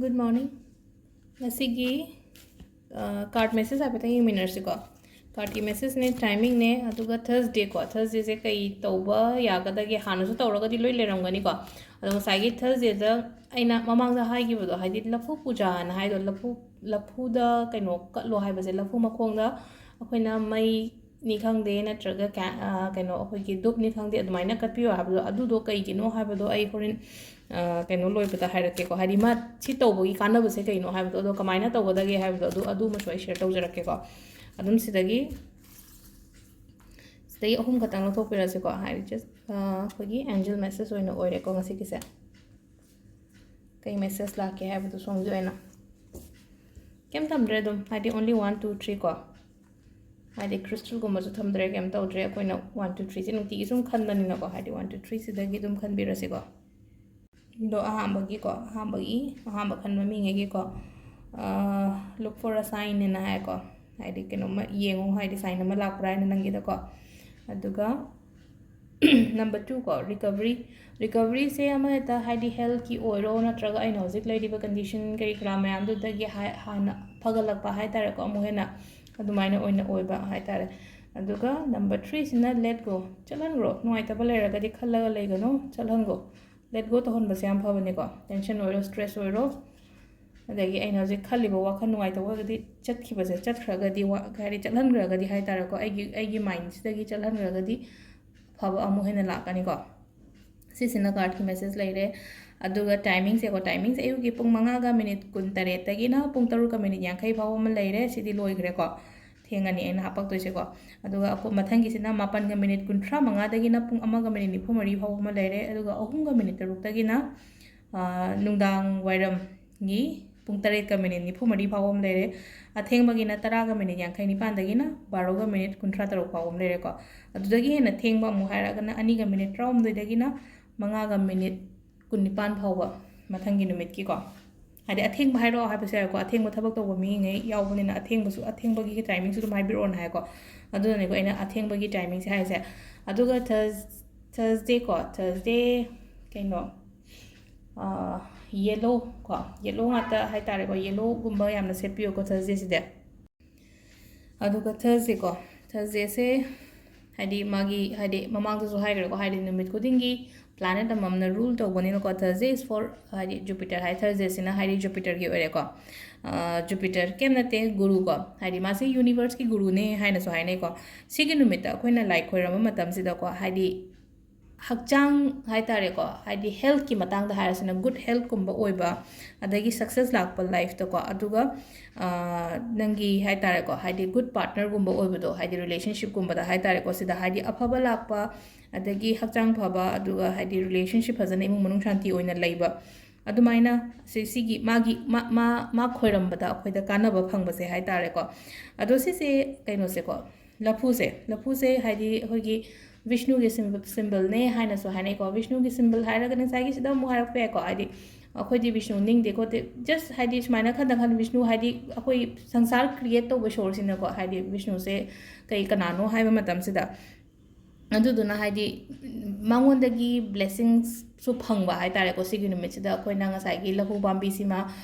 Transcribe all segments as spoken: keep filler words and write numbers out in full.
Good morning. ꯉꯁꯤꯒꯤ card message ꯍꯥꯏꯐꯦꯠꯇꯪ ꯌꯦꯡꯃꯤꯟꯅꯔꯁꯤꯀꯣ. Cardꯀꯤ messageꯅꯦ, timingꯅꯦ, ꯑꯗꯨꯒ Thursdayꯀꯣ, Thursdayꯁꯦ ꯀꯩ ꯇꯧꯕ ꯌꯥꯒꯗꯒꯦ? ꯍꯥꯟꯅꯁꯨ ꯇꯧꯔꯒꯗꯤ ꯂꯣꯏ ꯂꯩꯔꯝꯒꯅꯤꯀꯣ. ꯑꯗꯣ ꯉꯁꯥꯏꯒꯤ Thursdayꯗ ꯑꯩꯅ ꯃꯃꯥꯡꯗ ꯍꯥꯏꯈꯤꯕꯗꯣ, ꯍꯥꯏꯗꯤ ꯂꯐꯨ ꯄꯨꯖꯥꯅ ꯍꯥꯏꯗꯣ, ꯂꯐꯨ, ꯂꯐꯨꯗ ꯀꯩꯅꯣ ꯀꯠꯂꯣ ꯍꯥꯏꯕꯁꯦ, ꯂꯐꯨ ꯃꯈꯣꯡꯗ ꯑꯩꯈꯣꯏꯅ ꯃꯩꯅꯤ ꯈꯪꯗꯦ, ꯅꯠꯇ꯭ꯔꯒ ꯀꯩꯅꯣ ꯑꯩꯈꯣꯏꯒꯤ ꯙꯨꯞꯅꯤ ꯈꯪꯗꯦ, ꯑꯗꯨꯃꯥꯏꯅ ꯀꯠꯄꯤꯌꯣ ꯍꯥꯏꯕꯗꯣ, ꯑꯗꯨꯗꯣ ꯀꯩꯒꯤꯅꯣ ꯍꯥꯏꯕꯗꯣ ꯑꯩ ꯍꯣꯔꯦꯟ ꯀꯩꯅꯣ ꯂꯣꯏꯕꯗ ꯍꯥꯏꯔꯛꯀꯦꯀꯣ. ꯍꯥꯏꯗꯤ ꯃꯥ ꯁꯤ ꯇꯧꯕꯒꯤ ꯀꯥꯟꯅꯕꯁꯦ ꯀꯩꯅꯣ ꯍꯥꯏꯕꯗꯣ, ꯑꯗꯣ ꯀꯃꯥꯏꯅ ꯇꯧꯒꯗꯒꯦ ꯍꯥꯏꯕꯗꯣ, ꯑꯗꯨ, ꯑꯗꯨꯃꯁꯨ ꯑꯩ share ꯇꯧꯖꯔꯛꯀꯦꯀꯣ. ꯑꯗꯨꯝ ꯁꯤꯗꯒꯤ, ꯁꯤꯗꯒꯤ ꯑꯍꯨꯝ ꯈꯛꯇꯪ ꯂꯧꯊꯣꯛꯄꯤꯔꯁꯤꯀꯣ. ꯍꯥꯏꯗꯤ just ꯑꯩꯈꯣꯏꯒꯤ angel message ꯑꯣꯏꯅ ꯑꯣꯏꯔꯦꯀꯣ ꯉꯁꯤꯒꯤꯁꯦ. ꯀꯩ message ꯂꯥꯛꯀꯦ ꯍꯥꯏꯕꯗꯣ ꯁꯣꯝꯒꯤ ꯑꯣꯏꯅ. ꯀꯩꯝ ꯊꯝꯗ꯭ꯔꯦ ꯑꯗꯨꯝ, ꯍꯥꯏꯗꯤ only one, two, three ꯀꯣ. ꯍꯥꯏꯗꯤ crystalꯒꯨꯝꯕꯁꯨ ꯊꯝꯗ꯭ꯔꯦ, ꯀꯩꯝ ꯇꯧꯗ꯭ꯔꯦ. ꯑꯩꯈꯣꯏꯅ one, two, threeꯁꯦ ꯅꯨꯡꯇꯤꯒꯤ ꯁꯨꯝ ꯈꯟꯕꯅꯤꯅꯀꯣ, ꯍꯥꯏꯗꯤ one, two, threeꯁꯤꯗꯒꯤ ꯑꯗꯨꯝ ꯈꯟꯕꯤꯔꯁꯤꯀꯣ. ꯑꯗꯣ ꯑꯍꯥꯟꯕꯒꯤꯀꯣ, ꯑꯍꯥꯟꯕꯒꯤ, ꯑꯍꯥꯟꯕ ꯈꯟꯕ ꯃꯤꯉꯩꯒꯤꯀꯣ, look for a signꯅ ꯍꯥꯏꯀꯣ. ꯍꯥꯏꯗꯤ ꯀꯩꯅꯣꯝꯃ ꯌꯦꯡꯉꯨ, ꯍꯥꯏꯗꯤ sign ꯑꯃ ꯂꯥꯛꯄ꯭ꯔꯥ ꯍꯥꯏꯅ ꯅꯪꯒꯤꯗꯀꯣ. ꯑꯗꯨꯒ number two ꯀꯣ, recovery. Recoveryꯁꯦ ꯑꯃ ꯍꯦꯛꯇ, ꯍꯥꯏꯗꯤ healthꯀꯤ ꯑꯣꯏꯔꯣ, ꯅꯠꯇ꯭ꯔꯒ ꯑꯩꯅ ꯍꯧꯖꯤꯛ ꯂꯩꯔꯤꯕ condition ꯀꯔꯤ ꯀꯔꯥ ꯃꯌꯥꯝꯗꯨꯗꯒꯤ ꯍꯥꯏ-, ꯍꯥꯟꯅ ꯐꯒꯠꯂꯛꯄ ꯍꯥꯏꯇꯥꯔꯦꯀꯣ, ꯑꯃꯨꯛ ꯍꯦꯟꯅ ꯑꯗꯨꯃꯥꯏꯅ ꯑꯣꯏꯅ ꯑꯣꯏꯕ ꯍꯥꯏꯇꯥꯔꯦ. ꯑꯗꯨꯒ number threeꯁꯤꯅ let go. ꯆꯠꯍꯟꯈ꯭ꯔꯣ, ꯅꯨꯡꯉꯥꯏꯇꯕ ꯂꯩꯔꯒꯗꯤ ꯈꯜꯂꯒ ꯂꯩꯒꯅꯨ, ꯆꯠꯍꯟꯈꯣ. Let go ꯇꯧꯍꯟꯕꯁꯦ ꯌꯥꯝ ꯐꯕꯅꯤꯀꯣ. Tension ꯑꯣꯏꯔꯣ, stress ꯑꯣꯏꯔꯣ, ꯑꯗꯒꯤ ꯑꯩꯅ ꯍꯧꯖꯤꯛ ꯈꯜꯂꯤꯕ ꯋꯥꯈꯜ ꯅꯨꯡꯉꯥꯏꯇꯕ ꯑꯣꯏꯔꯒꯗꯤ, ꯆꯠꯈꯤꯕꯁꯦ, ꯆꯠꯈ꯭ꯔꯒꯗꯤ, ꯋꯥ-, ꯍꯥꯏꯗꯤ ꯆꯠꯍꯟꯈ꯭ꯔꯒꯗꯤ ꯍꯥꯏꯇꯥꯔꯦꯀꯣ, ꯑꯩꯒꯤ, ꯑꯩꯒꯤ mindꯁꯤꯗꯒꯤ ꯆꯠꯍꯟꯈ꯭ꯔꯒꯗꯤ ꯑꯐꯕ ꯑꯃꯨꯛ ꯍꯦꯟꯅ ꯂꯥꯛꯀꯅꯤꯀꯣ. ꯁꯤꯁꯤꯅ cardꯀꯤ message ꯂꯩꯔꯦ. ꯑꯗꯨꯒ timingꯁꯦꯀꯣ, timingꯁꯦ ꯑꯌꯨꯛꯀꯤ ꯄꯨꯡ ꯃꯉꯥꯒ minute ꯀꯨꯟꯇꯔꯦꯠꯇꯒꯤꯅ ꯄꯨꯡ ꯇꯔꯨꯛꯀ minute ꯌꯥꯡꯈꯩ ꯐꯥꯎꯕ ꯑꯃ ꯂꯩꯔꯦ. ꯁꯤꯗꯤ ꯂꯣꯏꯈ꯭ꯔꯦꯀꯣ, ꯊꯦꯡꯉꯅꯤ ꯑꯩꯅ ꯍꯥꯄꯛꯇꯣꯏꯁꯦꯀꯣ. ꯑꯗꯨꯒ ꯑꯀꯣ-, ꯃꯊꯪꯒꯤꯁꯤꯅ ꯃꯥꯄꯟꯒ minute ꯀꯨꯟꯊ꯭ꯔꯥ ꯃꯉꯥꯗꯒꯤꯅ ꯄꯨꯡ ꯑꯃꯒ minute ꯅꯤꯐꯨ ꯃꯔꯤ ꯐꯥꯎꯕ ꯑꯃ ꯂꯩꯔꯦ. ꯑꯗꯨꯒ ꯑꯍꯨꯝꯒ minute ꯇꯔꯨꯛꯇꯒꯤꯅ, ꯑ, ꯅꯨꯡꯗꯥꯡ ꯋꯥꯏꯔꯝꯒꯤ ꯄꯨꯡ ꯇꯔꯦꯠꯀ minute ꯅꯤꯐꯨ ꯃꯔꯤ ꯐꯥꯎꯕ ꯑꯃ ꯂꯩꯔꯦ. ꯑꯊꯦꯡꯕꯒꯤꯅ ꯇꯔꯥꯒ minute ꯌꯥꯡꯈꯩ ꯅꯤꯄꯥꯟꯗꯒꯤꯅ ꯕꯥꯔꯣꯒ minute ꯀꯨꯟꯊ꯭ꯔꯥ ꯇꯔꯨꯛ ꯐꯥꯎꯕ ꯑꯃ ꯂꯩꯔꯦꯀꯣ. ꯑꯗꯨꯗꯒꯤ ꯍꯦꯟꯅ ꯊꯦꯡꯕ ꯑꯃꯨꯛ ꯍꯥꯏꯔꯒꯅ ꯑꯅꯤꯒ minute ꯇꯔꯥꯍꯨꯝꯗꯣꯏꯗꯒꯤꯅ ꯃꯉꯥꯒ minute ꯀꯨꯟꯅꯤꯄꯥꯟ ꯐꯥꯎꯕ ꯃꯊꯪꯒꯤ ꯅꯨꯃꯤꯠꯀꯤꯀꯣ. ꯍꯥꯏꯗꯤ ꯑꯊꯦꯡꯕ ꯍꯥꯏꯔꯛꯑꯣ ꯍꯥꯏꯕꯁꯨ ꯌꯥꯏꯀꯣ, ꯑꯊꯦꯡꯕ ꯊꯕꯛ ꯇꯧꯕ ꯃꯤꯉꯩ ꯌꯥꯎꯕꯅꯤꯅ ꯑꯊꯦꯡꯕꯁꯨ, ꯑꯊꯦꯡꯕꯒꯤ timingꯁꯨ ꯑꯗꯨꯝ ꯍꯥꯏꯕꯤꯔꯛꯑꯣꯅ ꯍꯥꯏꯀꯣ. ꯑꯗꯨꯅꯅꯦꯀꯣ ꯑꯩꯅ ꯑꯊꯦꯡꯕꯒꯤ timingꯁꯦ ꯍꯥꯏꯁꯦ. ꯑꯗꯨꯒ Thurs-, Thursdayꯀꯣ, Thursday ꯀꯩꯅꯣ, ꯌꯦꯜꯂꯣ ꯀꯣ, ꯌꯦꯜꯂꯣ ꯉꯥꯛꯇ ꯍꯥꯏꯇꯥꯔꯦꯀꯣ, ꯌꯦꯜꯂꯣꯒꯨꯝꯕ ꯌꯥꯝꯅ ꯁꯦꯠꯄꯤꯌꯨꯀꯣ ꯊꯔꯁꯗꯦꯁꯤꯗꯤ꯫ ꯑꯗꯨꯒ ꯊꯔꯁꯗꯦꯀꯣ, ꯊꯔꯁꯗꯦꯁꯦ ꯍꯥꯏꯗꯤ ꯃꯥꯒꯤ, ꯍꯥꯏꯗꯤ ꯃꯃꯥꯡꯗꯁꯨ ꯍꯥꯏꯈ꯭ꯔꯦꯀꯣ, ꯍꯥꯏꯗꯤ ꯅꯨꯃꯤꯠ ꯈꯨꯗꯤꯡꯒꯤ planet ꯑꯃꯃꯝꯅ rule ꯇꯧꯕꯅꯤꯅꯀꯣ, Thursday is for ꯍꯥꯏꯗꯤ Jupiter ꯍꯥꯏ, ꯊꯔꯁꯗꯦꯁꯤꯅ ꯍꯥꯏꯗꯤ ꯖꯨꯄꯤꯇꯔꯒꯤ ꯑꯣꯏꯔꯦꯀꯣ꯫ ꯖꯨꯄꯤꯇꯔ ꯀꯩꯝ ꯅꯠꯇꯦ, ꯒꯨꯔꯨꯀꯣ, ꯍꯥꯏꯗꯤ ꯃꯥꯁꯦ ꯌꯨꯅꯤꯚꯔꯁꯀꯤ ꯒꯨꯔꯨꯅꯦ ꯍꯥꯏꯅꯁꯨ ꯍꯥꯏꯅꯩꯀꯣ꯫ ꯁꯤꯒꯤ ꯅꯨꯃꯤꯠꯇ ꯑꯩꯈꯣꯏꯅ ꯂꯥꯏ ꯈꯣꯏꯔꯝꯕ ꯃꯇꯝꯁꯤꯗꯀꯣ, ꯍꯥꯏꯗꯤ ꯍꯛꯆꯥꯡ ꯍꯥꯏꯇꯥꯔꯦꯀꯣ, ꯍꯥꯏꯗꯤ ꯍꯦꯜꯠꯀꯤ ꯃꯇꯥꯡꯗ ꯍꯥꯏꯔꯁꯤꯅ, ꯒꯨꯗ ꯍꯦꯜꯠꯀꯨꯝꯕ ꯑꯣꯏꯕ, ꯑꯗꯒꯤ ꯁꯛꯁꯦꯁ ꯂꯥꯛꯄ ꯂꯥꯏꯐꯇꯀꯣ, ꯑꯗꯨꯒ ꯅꯪꯒꯤ ꯍꯥꯏꯇꯥꯔꯦꯀꯣ, ꯍꯥꯏꯗꯤ ꯒꯨꯗ ꯄꯥꯔꯠꯅꯔꯒꯨꯝꯕ ꯑꯣꯏꯕꯗꯣ, ꯍꯥꯏꯗꯤ ꯔꯤꯂꯦꯁꯟꯁꯤꯞꯀꯨꯝꯕꯗ ꯍꯥꯏꯇꯥꯔꯦꯀꯣ, ꯁꯤꯗ ꯍꯥꯏꯗꯤ ꯑꯐꯕ ꯂꯥꯛꯄ, ꯑꯗꯒꯤ ꯍꯛꯆꯥꯡ ꯐꯕ, ꯑꯗꯨꯒ ꯍꯥꯏꯗꯤ ꯔꯤꯂꯦꯁꯟꯁꯤꯞ ꯐꯖꯅ, ꯏꯃꯨꯡ ꯃꯅꯨꯡ ꯁꯥꯟꯇꯤ ꯑꯣꯏꯅ ꯂꯩꯕ, ꯑꯗꯨꯃꯥꯏꯅ ꯁꯤ, ꯁꯤꯒꯤ ꯃꯥꯒꯤ ꯃꯥ, ꯃꯥ, ꯃꯥ ꯈꯣꯏꯔꯝꯕꯗ ꯑꯩꯈꯣꯏꯗ ꯀꯥꯟꯅꯕ ꯐꯪꯕꯁꯦ ꯍꯥꯏꯇꯥꯔꯦꯀꯣ꯫ ꯑꯗꯣ ꯁꯤꯁꯦ ꯀꯩꯅꯣꯁꯦꯀꯣ, ꯂꯐꯨꯁꯦ, ꯂꯐꯨꯁꯦ ꯍꯥꯏꯗꯤ ꯑꯩꯈꯣꯏꯒꯤ ꯕꯤꯁꯅꯨꯒꯤ ꯁꯤꯝꯕꯜꯅꯦ ꯍꯥꯏꯅꯁꯨ ꯍꯥꯏꯅꯩꯀꯣ꯫ ꯕꯤꯁꯅꯨꯒꯤ ꯁꯤꯝꯕꯜ ꯍꯥꯏꯔꯒꯅ ꯉꯁꯥꯏꯒꯤ ꯁꯤꯗ ꯑꯃꯨꯛ ꯍꯥꯏꯔꯛꯄ ꯌꯥꯏꯀꯣ, ꯍꯥꯏꯗꯤ ꯑꯩꯈꯣꯏꯗꯤ ꯕꯤꯁꯅꯨ ꯅꯤꯡꯗꯦ ꯈꯣꯠꯇꯦ, ꯖꯁ ꯍꯥꯏꯗꯤ ꯁꯨꯃꯥꯏꯅ ꯈꯟꯗ ꯈꯟꯗ ꯕꯤꯁꯅꯨ ꯍꯥꯏꯗꯤ ꯑꯩꯈꯣꯏ ꯁꯪꯁꯥꯔ ꯀ꯭ꯔꯤꯌꯦꯠ ꯇꯧꯕ ꯏꯁꯣꯔꯁꯤꯅꯀꯣ, ꯍꯥꯏꯗꯤ ꯕꯤꯁꯅꯨꯁꯦ ꯀꯩ ꯀꯅꯥꯅꯣ ꯍꯥꯏꯕ ꯃꯇꯝꯁꯤꯗ ꯑꯗꯨꯗꯨꯅ ꯍꯥꯏꯗꯤ ꯃꯉꯣꯟꯗꯒꯤ ꯕ꯭ꯂꯦꯁꯤꯡꯁꯁꯨ ꯐꯪꯕ ꯍꯥꯏꯇꯥꯔꯦꯀꯣ꯫ ꯁꯤꯒꯤ ꯅꯨꯃꯤꯠꯁꯤꯗ ꯑꯩꯈꯣꯏꯅ ꯉꯁꯥꯏꯒꯤ ꯂꯐꯨ ꯄꯥꯝꯕꯤꯁꯤꯃ,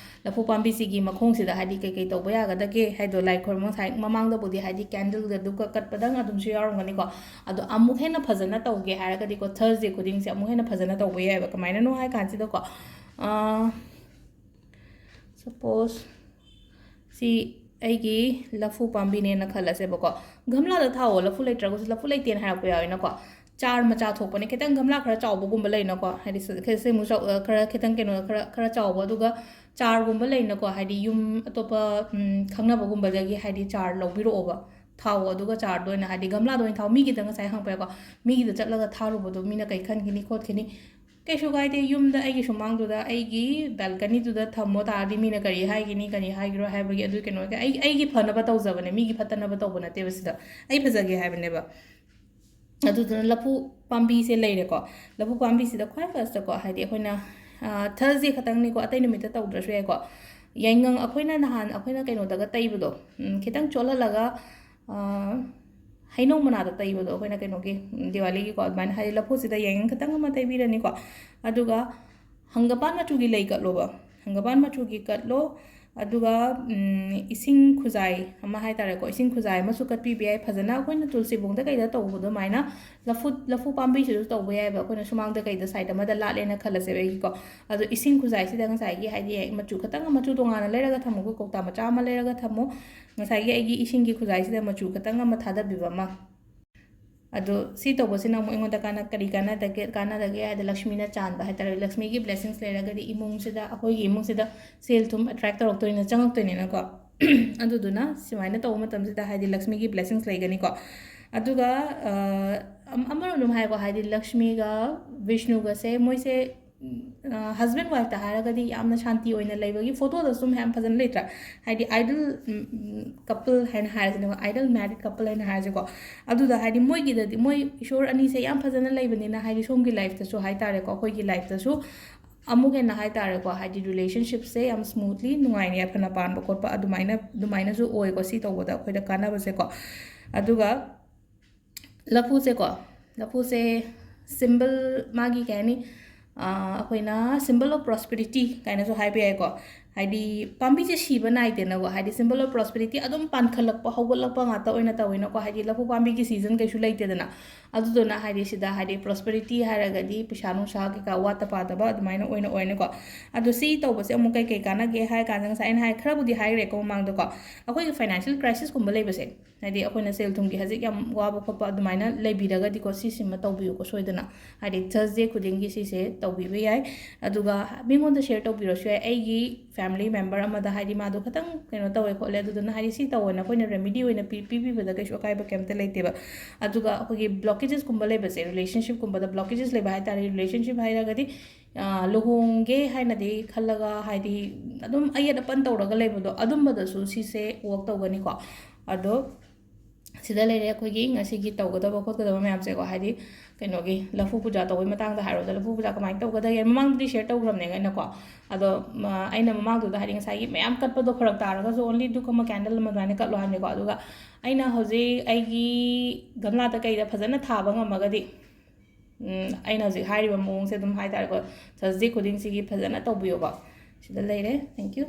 ꯂꯐꯨ ꯄꯥꯝꯕꯤꯁꯤꯒꯤ ꯃꯈꯣꯡꯁꯤꯗ ꯍꯥꯏꯗꯤ ꯀꯩꯀꯩ ꯇꯧꯕ ꯌꯥꯒꯗꯒꯦ ꯍꯥꯏꯗꯣ, ꯂꯥꯏ ꯈꯨꯔꯨꯝꯕ ꯉꯁꯥꯏ ꯃꯃꯥꯡꯗꯕꯨꯗꯤ ꯍꯥꯏꯗꯤ ꯀꯦꯟꯗꯜꯒ ꯙꯨꯞꯀ ꯀꯠꯄꯗꯪ ꯑꯗꯨꯝꯁꯨ ꯌꯥꯎꯔꯝꯒꯅꯤꯀꯣ꯫ ꯑꯗꯣ ꯑꯃꯨꯛ ꯍꯦꯟꯅ ꯐꯖꯅ ꯇꯧꯒꯦ ꯍꯥꯏꯔꯒꯗꯤꯀꯣ, ꯊꯔꯁꯗꯦ ꯈꯨꯗꯤꯡꯁꯦ ꯑꯃꯨꯛ ꯍꯦꯟꯅ ꯐꯖꯅ ꯇꯧꯕ ꯌꯥꯏꯑꯕ꯫ ꯀꯃꯥꯏꯅꯅꯣ ꯍꯥꯏ ꯀꯥꯟꯁꯤꯗꯀꯣ, ꯁꯄꯣꯁ ꯁꯤ ꯑꯩꯒꯤ ꯂꯐꯨ ꯄꯥꯝꯕꯤꯅꯦꯅ ꯈꯜꯂꯁꯦꯕꯀꯣ꯫ ꯒꯝꯂꯥꯗ ꯊꯥꯎꯑꯣ, ꯂꯐꯨ ꯂꯩꯇ꯭ꯔꯒꯁꯨ, ꯂꯐꯨ ꯂꯩꯇꯦꯅ ꯍꯥꯏꯔꯛꯄ ꯌꯥꯎꯋꯦꯅꯀꯣ꯫ ꯆꯥꯔ ꯃꯆꯥ ꯊꯣꯛꯄꯅꯦ, ꯈꯤꯇꯪ ꯒꯝꯂꯥ ꯈꯔ ꯆꯥꯎꯕꯒꯨꯝꯕ ꯂꯩꯅꯀꯣ, ꯍꯥꯏꯗꯤ ꯁꯤ-, ꯈꯔ ꯁꯤ ꯑꯃꯨꯛ ꯆꯥꯎ-, ꯈꯔ ꯈꯤꯇꯪ ꯀꯩꯅꯣ, ꯈꯔ, ꯈꯔ ꯆꯥꯎꯕ, ꯑꯗꯨꯒ ꯆꯥꯔꯒꯨꯝꯕ ꯂꯩꯅꯀꯣ, ꯍꯥꯏꯗꯤ ꯌꯨꯝ ꯑꯇꯣꯞꯄ, ꯎꯝ, ꯈꯪꯅꯕꯒꯨꯝꯕꯗꯒꯤ ꯍꯥꯏꯗꯤ ꯆꯥꯔ ꯂꯧꯕꯤꯔꯛꯑꯣꯕ꯫ ꯊꯥꯎꯑꯣ, ꯑꯗꯨꯒ ꯆꯥꯔꯗꯣ ꯑꯣꯏꯅ ꯍꯥꯏꯗꯤ ꯒꯝꯂꯥꯗ ꯑꯣꯏꯅ ꯊꯥꯎ꯫ ꯃꯤꯒꯤꯗ ꯉꯁꯥꯏ ꯍꯪꯉꯛꯄ ꯌꯥꯏꯀꯣ, ꯃꯤꯒꯤꯗ ꯆꯠꯂꯒ ꯊꯥꯔꯨꯕꯗꯣ ꯃꯤꯅ ꯀꯩ ꯈꯟꯈꯤꯅꯤ ꯈꯣꯠꯈꯤꯅꯤ, ꯀꯩꯁꯨ ꯀꯥꯏꯗꯦ꯫ ꯌꯨꯝꯗ ꯑꯩꯒꯤ ꯁꯨꯃꯥꯡꯗꯨꯗ, ꯑꯩꯒꯤ ꯕꯦꯜꯀꯅꯤꯗꯨꯗ ꯊꯝꯃꯣ ꯇꯥꯔꯗꯤ ꯃꯤꯅ ꯀꯔꯤ ꯍꯥꯏꯒꯤꯅꯤ, ꯀꯔꯤ ꯍꯥꯏꯒꯤꯔꯣꯏ ꯍꯥꯏꯕꯒꯤ ꯑꯗꯨ ꯀꯩꯅꯣ, ꯑꯩ, ꯑꯩꯒꯤ ꯐꯅꯕ ꯇꯧꯖꯕꯅꯦ, ꯃꯤꯒꯤ ꯐꯠꯇꯅꯕ ꯇꯧꯕ ꯅꯠꯇꯦꯕ ꯁꯤꯗ꯫ ꯑꯩ ꯐꯖꯒꯦ ꯍꯥꯏꯕꯅꯦꯕ꯫ ꯑꯗꯨꯗꯨꯅ ꯂꯐꯨ ꯄꯥꯝꯕꯤꯁꯦ ꯂꯩꯔꯦꯀꯣ꯫ ꯂꯐꯨ ꯄꯥꯝꯕꯤꯁꯤꯗ ꯈ꯭ꯋꯥꯏ ꯐꯥꯔꯁꯇꯀꯣ, ꯍꯥꯏꯗꯤ ꯑꯩꯈꯣꯏꯅ, ꯑ, ꯊꯔꯁꯗꯦ ꯈꯛꯇꯪꯅꯤꯀꯣ, ꯑꯇꯩ ꯅꯨꯃꯤꯠꯇ ꯇꯧꯗ꯭ꯔꯁꯨ ꯌꯥꯏꯀꯣ꯫ ꯌꯥꯏꯉꯪ, ꯑꯩꯈꯣꯏꯅ ꯅꯍꯥꯟ ꯑꯩꯈꯣꯏꯅ ꯀꯩꯅꯣꯗꯒ ꯇꯩꯕꯗꯣ, ꯎꯝ, ꯈꯤꯇꯪ ꯆꯣꯠꯍꯜꯂꯒ, ꯑ, ꯍꯩꯅꯧ ꯃꯅꯥꯗ ꯇꯩꯕꯗꯣ, ꯑꯩꯈꯣꯏꯅ ꯀꯩꯅꯣꯒꯤ, ꯎꯝ, ꯗꯤꯋꯥꯂꯤꯒꯤꯀꯣ, ꯑꯗꯨꯃꯥꯏꯅ ꯍꯥꯏꯗꯤ ꯂꯐꯨꯁꯤꯗ ꯌꯥꯏꯉꯪ ꯈꯤꯇꯪ ꯑꯃ ꯇꯩꯕꯤꯔꯅꯤꯀꯣ꯫ ꯑꯗꯨꯒ ꯍꯪꯒꯄꯥꯟ ꯃꯆꯨꯒꯤ ꯂꯩ ꯀꯠꯂꯣꯕ꯫ ꯍꯪꯒꯄꯥꯟ ꯃꯆꯨꯒꯤ ꯀꯠꯂꯣ꯫ ꯑꯗꯨꯒ ꯎꯝ, ꯏꯁꯤꯡ ꯈꯨꯖꯥꯏ ꯑꯃ ꯍꯥꯏꯇꯥꯔꯦꯀꯣ, ꯏꯁꯤꯡ ꯈꯨꯖꯥꯏ ꯑꯃꯁꯨ ꯀꯠꯄꯤꯕ ꯌꯥꯏ꯫ ꯐꯖꯅ ꯑꯩꯈꯣꯏꯅ ꯇꯨꯜꯁꯤꯕꯣꯡꯗ ꯀꯩꯗ ꯇꯧꯕ ꯑꯗꯨꯃꯥꯏꯅ ꯂꯐꯨ ꯂꯐꯨ ꯄꯥꯝꯕꯤꯁꯤꯁꯨ ꯇꯧꯕ ꯌꯥꯏꯑꯕ꯫ ꯑꯩꯈꯣꯏꯅ ꯁꯨꯃꯥꯡꯗ ꯀꯩꯗ ꯁꯥꯏꯠ ꯑꯃꯗ ꯂꯥꯠꯂꯦꯅ ꯈꯜꯂꯁꯦꯕ ꯑꯩꯒꯤꯀꯣ꯫ ꯑꯗꯣ ꯏꯁꯤꯡ ꯈꯨꯖꯥꯏꯁꯤꯗ ꯉꯁꯥꯏꯒꯤ ꯍꯥꯏꯗꯤ ꯃꯆꯨ ꯈꯇꯪ, ꯃꯆꯨ ꯇꯣꯉꯥꯟꯅ ꯂꯩꯔꯒ ꯊꯝꯃꯨꯀꯣ, ꯀꯧꯇꯥ ꯃꯆꯥ ꯑꯃ ꯂꯩꯔꯒ ꯊꯝꯃꯨ꯫ ꯉꯁꯥꯏꯒꯤ ꯑꯩꯒꯤ ꯏꯁꯤꯡꯒꯤ ꯈꯨꯖꯥꯏꯁꯤꯗ ꯃꯆꯨ ꯈꯇꯪ ꯑꯃ ꯊꯥꯗꯕꯤꯕ ꯑꯃ꯫ ꯑꯗꯣ ꯁꯤ ꯇꯧꯕꯁꯤꯅ ꯑꯃꯨꯛ ꯑꯩꯉꯣꯟꯗ ꯀꯥꯟꯅ ꯀꯔꯤ ꯀꯥꯟꯅꯗꯒꯦ? ꯀꯥꯟꯅꯗꯒꯦ ꯍꯥꯏꯗꯤ ꯂꯛꯁꯃꯤꯅ ꯆꯥꯟꯕ ꯍꯥꯏꯇꯥꯔꯦ, ꯂꯛꯁꯃꯤꯒꯤ ꯕ꯭ꯂꯦꯁꯤꯡꯁ ꯂꯩꯔꯒꯗꯤ ꯏꯃꯨꯡꯁꯤꯗ, ꯑꯩꯈꯣꯏꯒꯤ ꯏꯃꯨꯡꯁꯤꯗ ꯁꯦꯜ ꯊꯨꯝ ꯑꯦꯇ꯭ꯔꯦꯛ ꯇꯧꯔꯛꯇꯣꯏꯅ, ꯆꯪꯉꯛꯇꯣꯏꯅꯤꯅꯀꯣ꯫ ꯑꯗꯨꯗꯨꯅ ꯁꯨꯃꯥꯏꯅ ꯇꯧꯕ ꯃꯇꯝꯁꯤꯗ ꯍꯥꯏꯗꯤ ꯂꯛꯁꯃꯤꯒꯤ ꯕ꯭ꯂꯦꯁꯤꯡꯁ ꯂꯩꯒꯅꯤꯀꯣ꯫ ꯑꯗꯨꯒ ꯑ, ꯑꯝ- ꯑꯃꯔꯣꯝꯗ ꯑꯃꯨꯛ ꯍꯥꯏꯀꯣ, ꯍꯥꯏꯗꯤ ꯂꯛꯁꯃꯤꯒ ꯕꯤꯁꯅꯨꯒꯁꯦ ꯃꯣꯏꯁꯦ ꯍꯁꯕꯦꯟ ꯋꯥꯏꯐꯇ ꯍꯥꯏꯔꯒꯗꯤ ꯌꯥꯝꯅ ꯁꯥꯟꯇꯤ ꯑꯣꯏꯅ ꯂꯩꯕꯒꯤ ꯐꯣꯇꯣꯗꯁꯨ ꯃꯌꯥꯝ ꯐꯖꯅ ꯂꯩꯇ꯭ꯔꯥ? ꯍꯥꯏꯗꯤ ꯑꯥꯏꯗꯜ ꯀꯄꯜ ꯍꯥꯏꯅ ꯍꯥꯏꯔꯁꯤꯅꯦꯀꯣ, ꯑꯥꯏꯗꯜ ꯃꯦꯔꯤꯠ ꯀꯄꯜ ꯍꯥꯏꯅ ꯍꯥꯏꯔꯁꯤꯀꯣ꯫ ꯑꯗꯨꯗ ꯍꯥꯏꯗꯤ ꯃꯣꯏꯒꯤꯗꯗꯤ, ꯃꯣꯏ ꯏꯁꯣꯔ ꯑꯅꯤꯁꯦ ꯌꯥꯝ ꯐꯖꯅ ꯂꯩꯕꯅꯤꯅ, ꯍꯥꯏꯗꯤ ꯁꯣꯝꯒꯤ ꯂꯥꯏꯐꯇꯁꯨ ꯍꯥꯏꯇꯥꯔꯦꯀꯣ, ꯑꯩꯈꯣꯏꯒꯤ ꯂꯥꯏꯐꯇꯁꯨ ꯑꯃꯨꯛ ꯍꯦꯟꯅ ꯍꯥꯏꯇꯥꯔꯦꯀꯣ, ꯍꯥꯏꯗꯤ ꯔꯤꯂꯦꯁꯟꯁꯤꯞꯁꯦ ꯌꯥꯝ ꯁ꯭ꯃꯨꯠꯂꯤ, ꯅꯨꯡꯉꯥꯏꯅ ꯌꯥꯏꯐꯅ ꯄꯥꯟꯕ ꯈꯣꯠꯄ ꯑꯗꯨꯃꯥꯏꯅ, ꯑꯗꯨꯃꯥꯏꯅꯁꯨ ꯑꯣꯏꯀꯣ, ꯁꯤ ꯇꯧꯕꯗ ꯑꯩꯈꯣꯏꯗ ꯀꯥꯟꯅꯕꯁꯦꯀꯣ꯫ ꯑꯗꯨꯒ ꯂꯐꯨꯁꯦꯀꯣ, ꯂꯐꯨꯁꯦ ꯁꯤꯝꯕꯜ, ꯃꯥꯒꯤ ꯀꯩ ꯍꯥꯏꯅꯤ, ꯑꯩꯈꯣꯏꯅ ꯁꯤꯝꯕꯜ ꯑꯣꯐ ꯄ꯭ꯔꯣꯁꯄꯦꯔꯤꯇꯤ ꯀꯥꯏꯅꯁꯨ ꯍꯥꯏꯕ ꯌꯥꯏꯀꯣ꯫ ꯍꯥꯏꯗꯤ ꯄꯥꯝꯕꯤꯁꯦ ꯁꯤꯕ ꯅꯥꯏꯗꯦꯅꯀꯣ, ꯍꯥꯏꯗꯤ ꯁꯤꯝꯕꯜ ꯑꯣꯐ ꯄ꯭ꯔꯣꯁꯄꯦꯔꯤꯇꯤ ꯑꯗꯨꯝ ꯄꯥꯟꯈꯠꯂꯛꯄ, ꯍꯧꯒꯠꯂꯛꯄ ꯉꯥꯛꯇ ꯑꯣꯏꯅ ꯇꯧꯋꯤꯅꯀꯣ꯫ ꯍꯥꯏꯗꯤ ꯂꯐꯨ ꯄꯥꯝꯕꯤꯒꯤ ꯁꯤꯖꯟ ꯀꯩꯁꯨ ꯂꯩꯇꯦꯗꯅ꯫ ꯑꯗꯨꯗꯨꯅ ꯍꯥꯏꯗꯤ ꯁꯤꯗ ꯍꯥꯏꯗꯤ ꯄ꯭ꯔꯣꯁꯄꯦꯔꯤꯇꯤ ꯍꯥꯏꯔꯒꯗꯤ ꯄꯩꯁꯥ ꯅꯨꯡꯁꯥ ꯀꯩꯀꯥ ꯋꯥꯠꯇ ꯄꯥꯗꯕ ꯑꯗꯨꯃꯥꯏꯅ ꯑꯣꯏꯅ ꯑꯣꯏꯅꯀꯣ꯫ ꯑꯗꯣ ꯁꯤ ꯇꯧꯕꯁꯦ ꯑꯃꯨꯛ ꯀꯩ ꯀꯩ ꯀꯥꯟꯅꯒꯦ ꯍꯥꯏꯔ ꯀꯥꯟꯗ, ꯉꯁꯥꯏ ꯑꯩꯅ ꯍꯥꯏ ꯈꯔꯕꯨꯗꯤ ꯍꯥꯏꯈ꯭ꯔꯦꯀꯣ ꯃꯃꯥꯡꯗꯀꯣ, ꯑꯩꯈꯣꯏꯒꯤ ꯐꯥꯏꯅꯥꯟꯁꯤꯌꯦꯜ ꯀ꯭ꯔꯥꯏꯁꯤꯁꯀꯨꯝꯕ ꯂꯩꯕꯁꯦ, ꯍꯥꯏꯗꯤ ꯑꯩꯈꯣꯏꯅ ꯁꯦꯜ ꯊꯨꯝꯒꯤ ꯍꯧꯖꯤꯛ ꯌꯥꯝ ꯋꯥꯕ ꯈꯣꯠꯄ ꯑꯗꯨꯃꯥꯏꯅ ꯂꯩꯕꯤꯔꯒꯗꯤꯀꯣ, ꯁꯤꯁꯤꯃ ꯇꯧꯕꯤꯌꯨꯀꯣ ꯁꯣꯏꯗꯅ꯫ ꯍꯥꯏꯗꯤ ꯊꯔꯁꯗꯦ ꯈꯨꯗꯤꯡꯒꯤ ꯁꯤꯁꯦ ꯇꯧꯕꯤꯕ ꯌꯥꯏ꯫ ꯑꯗꯨꯒ ꯃꯤꯉꯣꯟꯗ ꯁꯦꯌꯔ ꯇꯧꯕꯤꯔꯁꯨ ꯌꯥꯏ꯫ ꯑꯩꯒꯤ ꯐꯦꯃꯤꯂꯤ ꯃꯦꯝꯕꯔ ꯑꯃꯗ ꯍꯥꯏꯗꯤ ꯃꯥꯗꯣ ꯈꯤꯇꯪ ꯀꯩꯅꯣ ꯇꯧꯋꯦ ꯈꯣꯠꯂꯦ, ꯑꯗꯨꯗꯨꯅ ꯍꯥꯏꯗꯤ ꯁꯤ ꯇꯧꯑꯣꯅ ꯑꯩꯈꯣꯏꯅ ꯔꯦꯃꯤꯗꯤ ꯑꯣꯏꯅ ꯄꯤ- ꯄꯤꯕꯤꯕꯗ ꯀꯩꯁꯨ ꯑꯀꯥꯏꯕ ꯀꯩꯝꯇ ꯂꯩꯇꯦꯕ꯫ ꯑꯗꯨꯒ ꯑꯩꯈꯣꯏꯒꯤ ꯕ꯭ꯂꯣꯀꯦꯖꯦꯁꯀꯨꯝꯕ ꯂꯩꯕꯁꯦ, ꯔꯤꯂꯦꯁꯟꯁꯤꯞꯀꯨꯝꯕꯗ ꯕ꯭ꯂꯣꯀꯦꯖꯦꯁ ꯂꯩꯕ ꯍꯥꯏꯇꯥꯔꯦ, ꯔꯤꯂꯦꯁꯟꯁꯤꯞ ꯍꯥꯏꯔꯒꯗꯤ ꯑ, ꯂꯨꯍꯣꯡꯒꯦ ꯍꯥꯏꯅꯗꯤ ꯈꯜꯂꯒ ꯍꯥꯏꯗꯤ ꯑꯗꯨꯝ ꯑꯌꯦꯠ ꯑꯄꯟ ꯇꯧꯔꯒ ꯂꯩꯕꯗꯣ, ꯑꯗꯨꯝꯕꯗꯁꯨ ꯁꯤꯁꯦ ꯋꯥꯔꯛ ꯇꯧꯒꯅꯤꯀꯣ꯫ ꯑꯗꯣ ꯁꯤꯗ ꯂꯩꯔꯦ ꯑꯩꯈꯣꯏꯒꯤ ꯉꯁꯤꯒꯤ ꯇꯧꯒꯗꯕ ꯈꯣꯠꯀꯗꯕ ꯃꯌꯥꯝꯁꯦꯀꯣ꯫ ꯍꯥꯏꯗꯤ ꯀꯩꯅꯣꯒꯤ ꯂꯐꯨ ꯄꯨꯖꯥ ꯇꯧꯕꯩ ꯃꯇꯥꯡꯗ ꯍꯥꯏꯔꯣꯗ, ꯂꯐꯨ ꯄꯨꯖꯥ ꯀꯃꯥꯏꯅ ꯇꯧꯒꯗꯒꯦ? ꯃꯃꯥꯡꯗꯗꯤ ꯁꯦꯌꯔ ꯇꯧꯈ꯭ꯔꯕꯅꯦ ꯑꯩꯅꯀꯣ꯫ ꯑꯗꯣ ꯃ, ꯑꯩꯅ ꯃꯃꯥꯡꯗꯨꯗ ꯍꯥꯏꯗꯤ ꯉꯁꯥꯏꯒꯤ ꯃꯌꯥꯝ ꯀꯠꯄꯗꯣ ꯐꯔꯛ ꯇꯥꯔꯒꯁꯨ only ꯙꯨꯞ ꯑꯃ, ꯀꯦꯟꯗꯜ ꯑꯃ ꯑꯗꯨꯃꯥꯏꯅ ꯀꯠꯂꯣ ꯍꯥꯏꯕꯅꯤꯀꯣ꯫ ꯑꯗꯨꯒ ꯑꯩꯅ ꯍꯧꯖꯤꯛ ꯑꯩꯒꯤ ꯒꯝꯂꯥꯗ ꯀꯩꯗ ꯐꯖꯅ ꯊꯥꯕ ꯉꯝꯃꯒꯗꯤ ꯎꯝ, ꯑꯩꯅ ꯍꯧꯖꯤꯛ ꯍꯥꯏꯔꯤꯕ ꯃꯑꯣꯡꯁꯦ ꯑꯗꯨꯝ ꯍꯥꯏ ꯇꯥꯔꯦꯀꯣ, ꯊꯔꯁꯗꯦ ꯈꯨꯗꯤꯡꯁꯤꯒꯤ ꯐꯖꯅ ꯇꯧꯕꯤꯌꯣꯕ꯫ ꯁꯤꯗ ꯂꯩꯔꯦ꯫ Thank you꯫